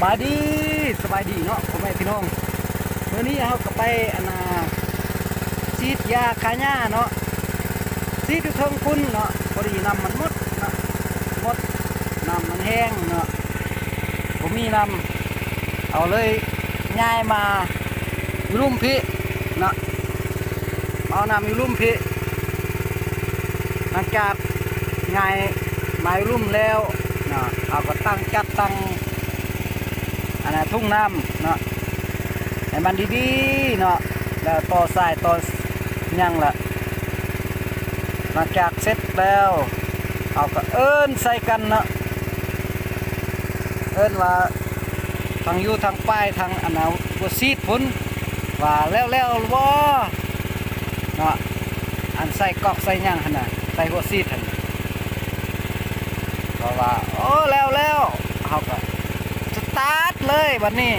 ສະບາຍດີ ສະບາຍດີເນາະ ພໍ່ແມ່ພີ່ນ້ອງ. ມື້ນີ້ເຮົາກໍໄປ ອັນນ່າ ສີດຢາຂ້າຫຍ້າເນາະ ສີດຢູ່ເທິງພຸ້ນເນາະ. ພໍດີນ້ຳມັນໝົດເນາະ ໝົດ ນ້ຳມັນແຫ້ງເນາະ ບໍ່ມີນ້ຳ ເຮົາເລີຍຍ້າຍມາຢູ່ລຸ່ມພີ້ເນາະ ມາເອົານ້ຳຢູ່ລຸ່ມພີ້. ຫຼັງຈາກຍ້າຍມາຢູ່ລຸ່ມແລ້ວເນາະ ເຮົາກໍຕັ້ງ ຈັດຕັ້ງ ອັນນ່າ ຖົງນ້ຳເນາະ ໃຫ້ມັນດີໆເນາະ ແລ້ວຕໍ່ສາຍຕໍ່ຫຍັງລະ. ຫຼັງຈາກເສັດແລ້ວ ເຮົາກໍເອີ້ນໃສ່ກັນເນາະ ເອີ້ນວ່າທາງຢູ່ທາງປາຍ ທາງ ອັນນ່າ ຫົວສີດພຸ້ນ ວ່າແລ້ວໆຫຼືບໍ່ເນາະ ອັນໃສ່ກອກໃສ່ຫຍັງຫັ້ນນະ ໃສ່ຫົວສີດຫັ້ນ. ເຂົາວ່າ ໂອ້ ແລ້ວໆ ເຮົາກໍສະຕາດເລີຍບັດນີ້